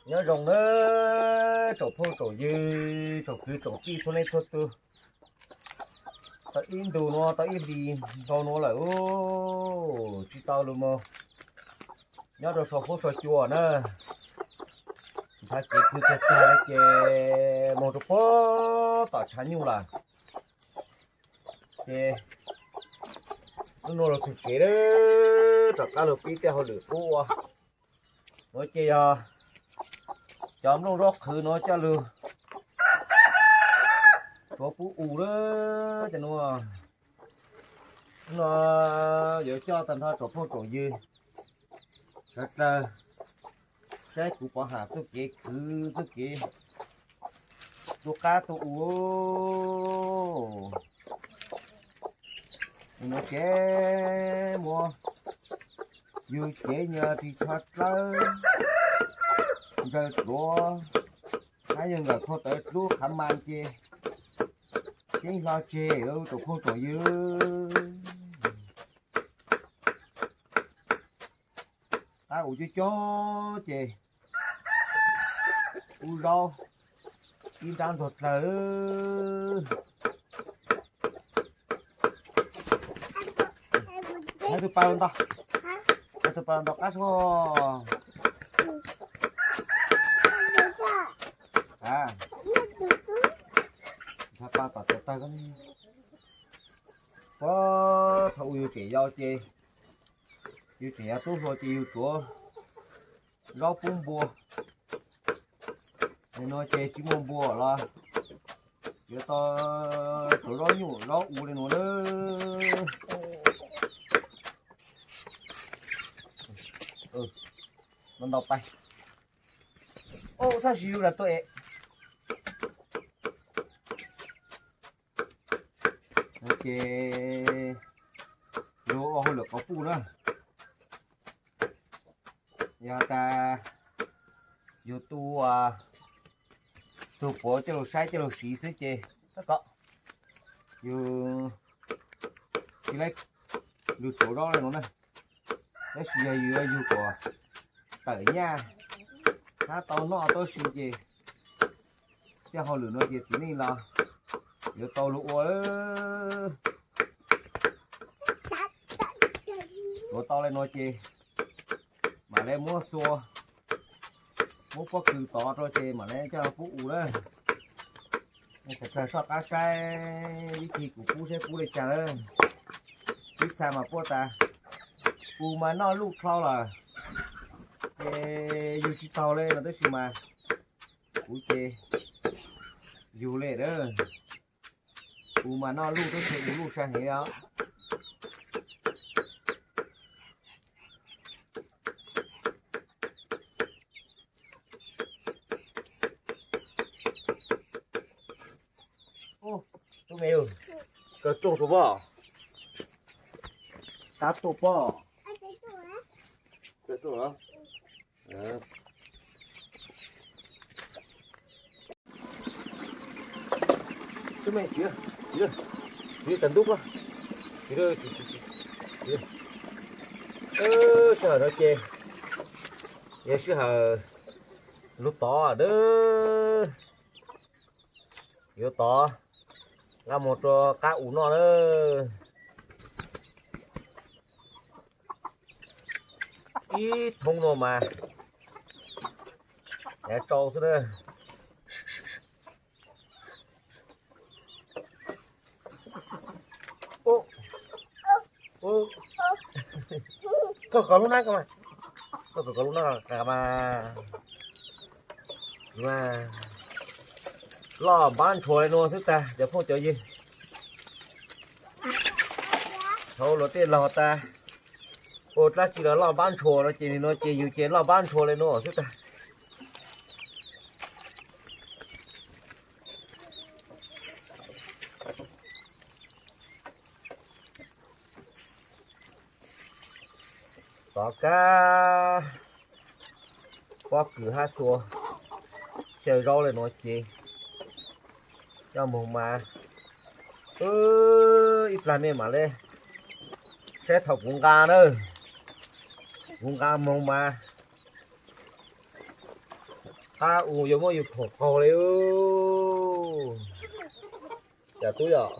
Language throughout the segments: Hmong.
Nyob zoo na, tsoom phooj tsoom ywg, tsoom kwv tsoom tij txhua leej txhua tus. Tau ib ntus no, tau ib hlis nkaus no lawm, tsis tau lug moog nyob rau sau huab sau cua na. Ntshav kev khwv tag tag ces moog rau puag tom tshav nyuj lawm. Ces lub no los txug tsev, rov qab lug pib tej hauj lwm qub ua. Nuav ces yog cov nplooj zaub qhwv nuav coj lug tsuav pub u lawm. Ces nuav no yuav coj tag nrho tsoom phooj tsoom ywg sawv dlawg saib kuv Pov Ham txuj kev khwv txuj kev tu qab tu u. Nuav ces muab yug cev nyuag ris tsho dlawb ntsaws duav, hab yog nkawm khau tawv dlub qhav mas ces tseeb hlo tseg tsoom phooj tsoom ywg. Qab u coob coob ces u zaub ib nrab ntog dlawg. Hab tug pa los nto, hab tug pa los nto qab sub. Nto pa tom tawg tawg. Puag thaum u yug tseem yau ces yug tseem yog tub hluas ces yug tsuav zaub pub npua. Nim nuav ces tsis muaj npua los yuav tau tsuav zaub nyuj zaub u le nuav na. Ntau ntau pais. Ua txhaj siv yug lam tuaj es. Ces yug ua hauj lwm qhov puj na, yog tas yug tu tug puav coj lug saib coj lug siv xwb ces tab tom yug tsis laib lug tsuav zaub le nuav na. Tab sis yog yug yuav yug kom tawm nyaj hab tau noj tau su ces coj hauj lwm nuav ces txiv neej los yuav tau lug ua. Yuav tau le nuav ces mam le muab xua, muab pob kws tod rau ces mam le coj pub u lawm. Sawv dlawg soj qab saib vib thib kuv pub saib pub le caag lawm. Ib txha mas puab tas u mas noj luj dlhau lawm, ces yug tsis taug le no tab sis mas kuv ces yug le lawm. U mas noj luj tab sis u luj sai heev os. Tub me, kawg rooj rua pob, tab tuaj pob. Tub me, tsis, tsis, tsis tas ntub pob, tsis, tsis, tsis, sij hawm no ces yog sij hawm lug tod na. Yuav tod nqa moog rua qab u noj na. Ib thoob no mas yav tsau xwb na. Koj kov lub nab ko mas, koj kov lub nab ko mas. Loj npab ntshua le nuav xwb tag cov phooj cov ywg. Thaum luag tej laug tas ua dlaab tsi los loj npab ntshua no ces nim no ces yug ces loj npab ntshua le nuav xwb tag. Tov kab pob kws hab xua xyaw zaub le nuav ces coj moog mas ib plag mej mam le saib thaum kuv nqa na. Kuv nqa moog mas Qab u yuav muab yus khoom qaug li. Yom tub yom,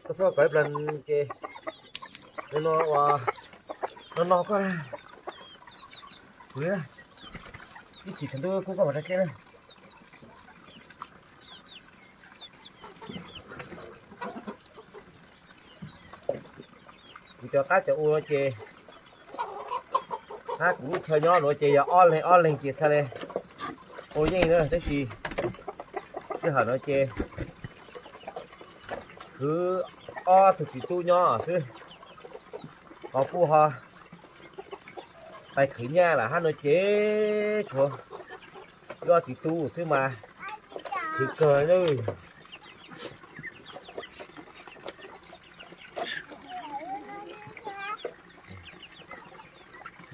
koj txhob kov ib plag ces no ua no no koj. Kuv ib chim tshav ntuj kub koj mam rau kiab na. Kuv cov qab cov u no ces, qab kuv lub chaw nyob nuav ces yog ob leeg ob leeg ces txhaj le ua yeej na, tab sis sij hawm no ces kwv ob tug txiv tub nyob xwb, ho puj ho pais khwv nyaj lawm hab no ces tshuav wb ob txiv tub xwb mas khwv kawg na.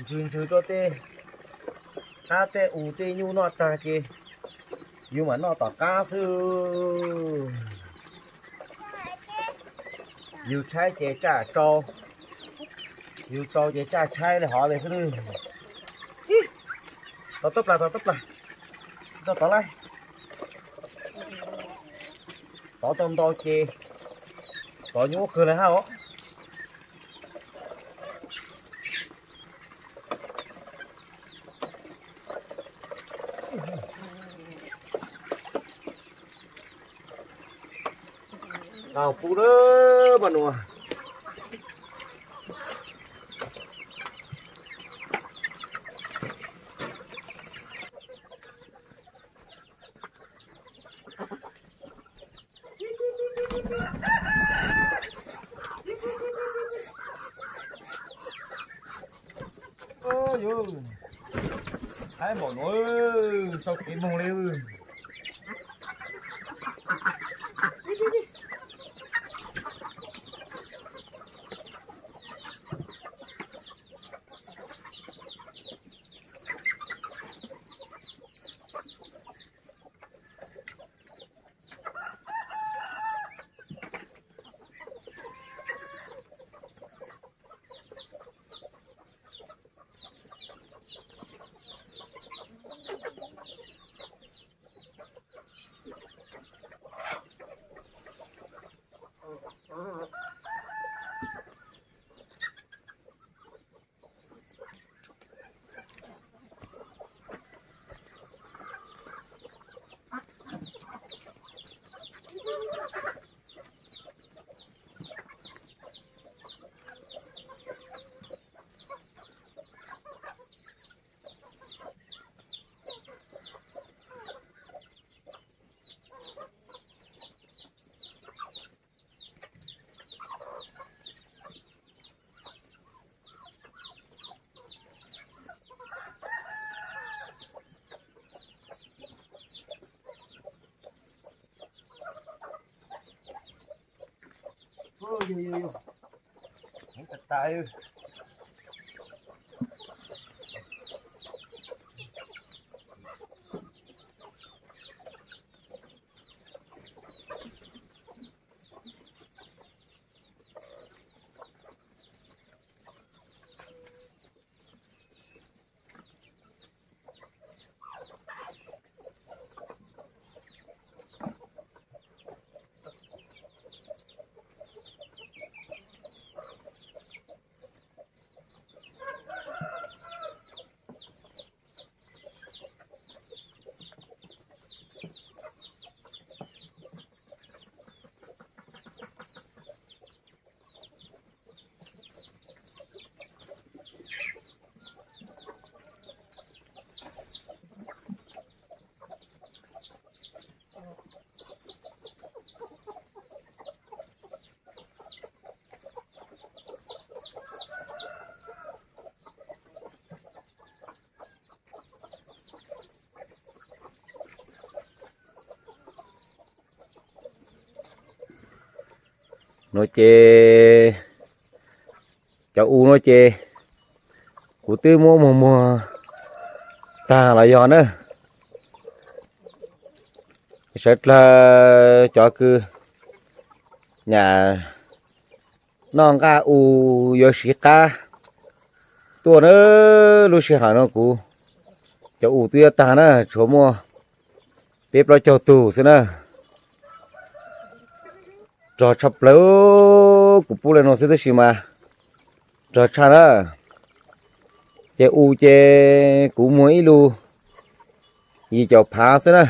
Ntsws ntsws rau tej qab tej u tej nyuj noj tag ces yus mam noj tom qab xwb. Yus tshaib ces tsaj tsau, yus tsau ces tsaj tshaib li hov li xwb. Tov tub plas, tov tub plas, tov tod lawm. Tov tau ntau ces tov nyuaj kawg li hab os. Au pub lawm mas nua. Yus, haib npaum no, tau kev moog li. Nuav ces cov u nuav ces kuv twb muab muag muag tag los yog na. Sawv dlawg cov kws nyam noj nqaj u yuav siv qab tuaj na, lub sij hawm no kuv Cov u twb yuav tag na, tshuav muaj peb plaub caug tug xwb na. Rog tshaj plaws, kuv pub li no xwb tab sis mas rog tshaj na. Ces u ces kuv muag ib lub yim caum phav xwb na.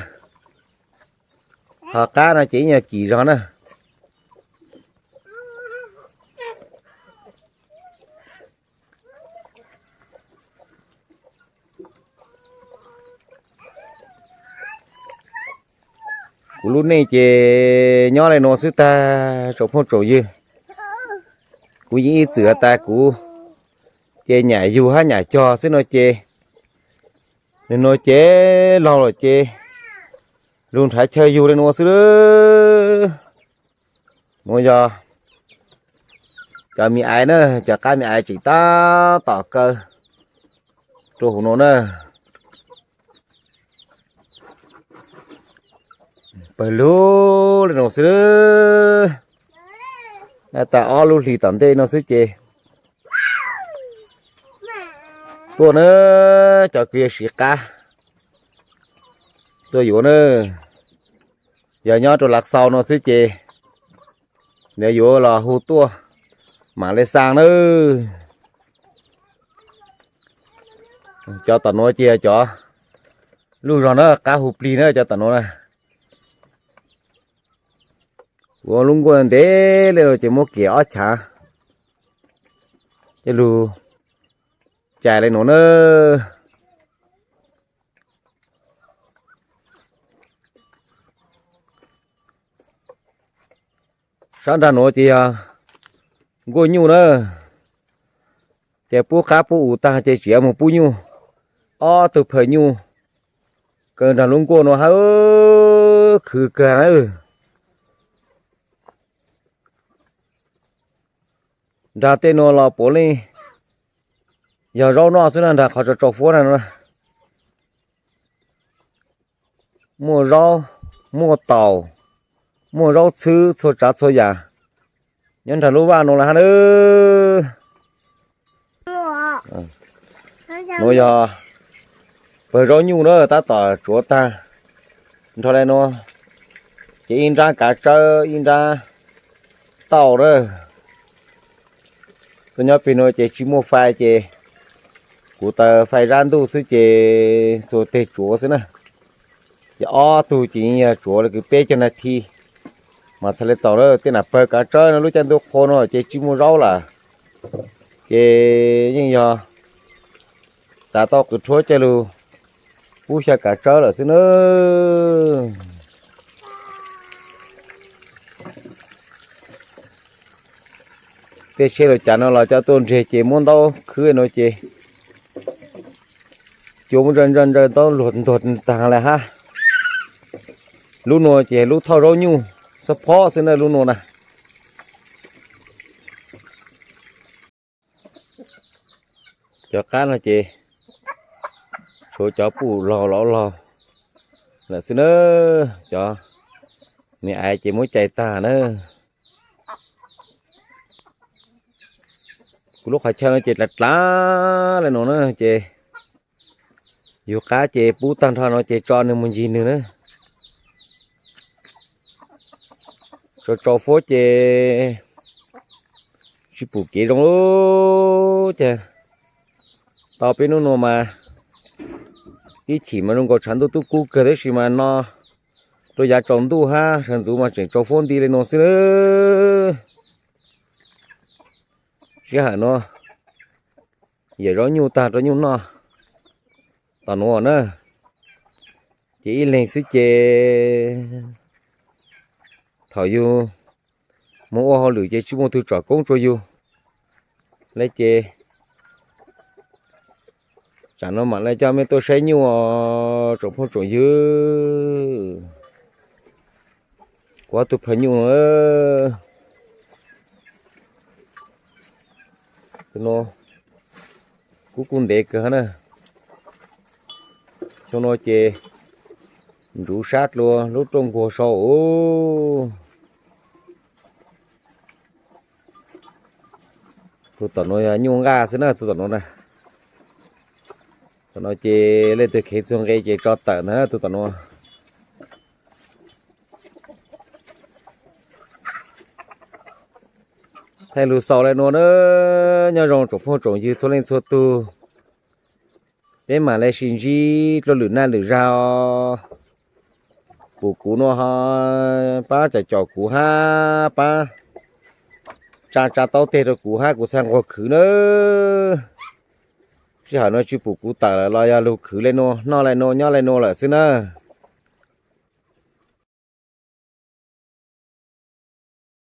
Ho qab no ces ib nyuag kim zog na. Kuv lub neej ces nyob li no xwb tag tsoom phooj tsoom ywg. Kuv yeej ib txwm has tas kuv ces nyam yug hab nyam cog xwb no ces, nws no ces laug lawm ces lug nrhav chaw yug li no xwb. Nuav yog cov me aiv na, cov qab me aiv tseem tab tom kaw rua huv no na. Pawg lug li no xwb. Tas ob lub hlis tom ntej no xwb ces tuaj na, cov kws yog siv qab tuaj yuav na. Yog nyob rau Lav Xau no xwb ces nws yuav los hu tuaj mam li xaa na. Cov tom nuav ces yog cov luj zog na, qab hu plig na cov tom nuav na. Ua lub nkuaj ntev li no ces muab kiam ob chav coj lug cais li nuav na. Sab nraag nuav ces yog nkuaj nyuj na. Ces pub qab pub u taag ces tseem yuav moog pub nyuj. Ob tug phaws nyuj kaw nraag lub nkuaj nuav hab, khwv kawg na. Nraag tej nuav los puav leej yog zaub noj xwb na, nraag qhov tsaus tsaus fuab na. Muaj zaub, muaj taum, muaj zaub txhwb txhua tsav txhua yam nyob nraag lub vaj nuav lawm hab na. Nuav yog pawg zaub nyuj na, tab tom tsuav taag nrho le nuav, ces ib nraab kav tsawb ib nraab tauj na. Tuaj nyob peg nuav ces tsis muaj fais ces kuv taws fais zab ntuj xwb ces xuas teg tsuav xwb na. Ces ob tug ces yog tsuav le kws peb caug nas this mas txhad le txaus na. Tej nam pawg kav tsawb no lub caij ntuj qhua no ces tsis muaj zaub lawm, ces yeej yog txav tau qws rhuab coj lug pub xyaw kav tsawb lawm xwb na. Tej tsheb lug cas no los coj tuaj nreg ces muab ntaub khwb no ces cua muab ntsawj ntsawj ntaub luag ntuag taag le hab. Lub nuav ces lub thauj zaub nyuj xab phob xwb na lub nuav na. Cov qab no ces tshuav cov puj laug los laug lawm xwb na. Cov me aiv ces muab cais taag na. Kuv lub qhov chaw no ces dlav dlav le nuav na ces yug qab ces pub taag nrho no ces tso nwg moog ncig nwg na. Tsaus tsaus fuab ces tsis pum kev zoo lawm. Ces tau peb nub nuav mas ib chim mas zoo nkaus tshav ntuj tub kub kawg tab sis mas no rau yav tsaus ntuj hab sawv ntxuv mas tseem tsaus fuab nti le nuav xwb na. Sij hawm nuav yawm zaub nyuj tag rau nyuj noj tom nuav na, ces ib leeg xwb ces thaum yug moog ua hauj lwm ces tsis muaj tug tsom koob rua yug le ces tsam no mam le coj mej tuaj saib nyuj os tsoom phooj tsoom ywg. Kuv ob tug phaw nyuj no kub kub ntev kawg na. Xyoo no ces ntsuv sab dlua lub rooj nkuaj sau. Tug tom nuav yog nyuj nqaj xwb na, tug tom nuav na. No ces leej twg khev txug nqe ces tso tawm ntag tus tom nuav. Thaij lug xaus le nuav na, nyob zoo tsoom phooj tsoom ywg txhua leej txhua tug, peb mam le sib ntsib dlua lwm naj lwm zag os. Pum kuv nuav ho pab caum caum kuv hab pab tsa tsa taub teg rau kuv hab kuv txhaj nquag khwv nawb. Sij hawm nuav tsi pum kuv tawm lawm los yog lug khwv le nuav, noj le nuav, nyob le nuav lawm xwb nawb.